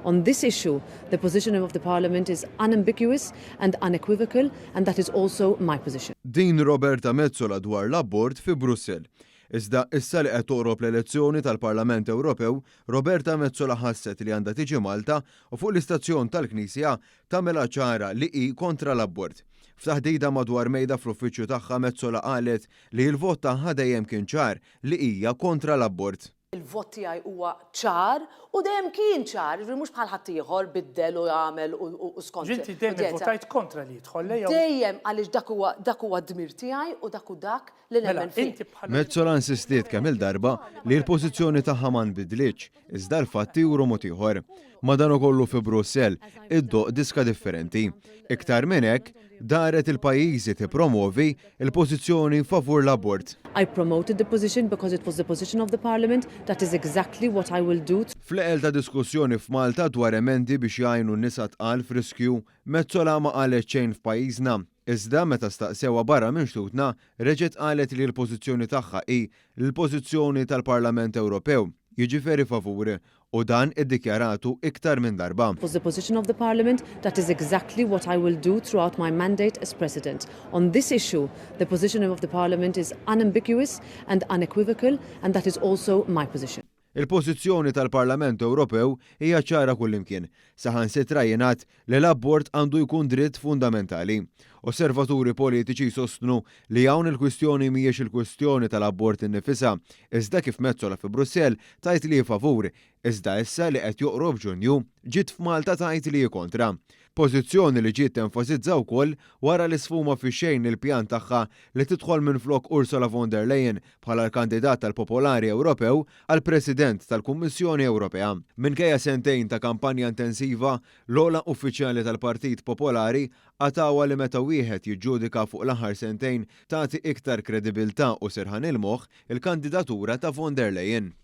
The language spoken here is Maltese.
On this issue, the position of the Parliament is unambiguous and unequivocal, and that is also my position. Din Roberta Metsola dwar l-abort fi Brussell. Iżda issa li qed toqrob l-elezzjoni tal-Parlament Ewropew, Roberta Metsola ħasset li għandha tiġi Malta u fuq l-istazzjon tal-Knisja tagħmilha ċara li hi kontra l-abort. F'taħdida madwar mejda fl-uffiċċju tagħha Metsola qalet li l-vot tagħha dejjem kien ċar li hija kontra l-abort. Il-vot tiegħi huwa ċar u dejjem kien ċar, jiġifieri mhux bħal ħaddieħor biddel u għamel u skont. Ġinti dejjem ivvotajt kontra li jidħol jew? Dejjem għaliex dak huwa dak huwa d-dmir tiegħi u dak hu dak li nemmen fih. Metsola insistiet kemm-il darba li l-pożizzjoni tagħha ma nbidlitx, iżda l-fatti juru mod ieħor. Madankollu fi Brussell iddoqq diska differenti. Iktar minn hekk, daret il-pajjiżi tippromwovi l-pożizzjoni favur l-abort. I promoted the position because it was the position of the Parliament, that is exactly what I will do. Fl-eqel ta' diskussjoni f'Malta dwar emendi biex jgħinu nisa tqal f'riskju, Metsola ma qalet xejn f'pajjiżna. Iżda meta staqsewha barra minn xtutna, reġgħet qalet li l-pożizzjoni tagħha hi l-pożizzjoni tal-Parlament Ewropew, jiġifieri favur, u dan iddikjaratu iktar minn darba. Was the position of the Parliament, that is exactly what I will do throughout my mandate as President. On this issue, the position of the Parliament is unambiguous and unequivocal, and that is also my position. Il-pożizzjoni tal-Parlament Ewropew hija ċara kullimkien. Saħansitra jingħad li l-abort għandu jkun dritt fundamentali. Osservaturi politiċi jsostnu li hawn il-kwistjoni mhijiex il-kwistjoni tal-abort innifisha, iżda kif Metsola fi Brussell tgħid li hi favur, iżda issa li qed joqrob Ġunju, ġiet f'Malta tgħid li hi kontra. Pożizzjoni li ġiet tenfasizza wkoll wara li sfuma fix-xejn il-pjan tagħha li tidħol minflok Ursula von der Leyen bħala l-kandidat tal-Popolari Ewropew għal President tal-Kummissjoni Ewropea. Minkejja sentejn ta' kampanja intensiva, l-ogħla uffiċjali tal-Partit Popolari qatgħuha li meta wieħed jiġġudika fuq l-aħħar sentejn tagħti iktar kredibilità u serħan il-moħħ il-kandidatura ta' von der Leyen.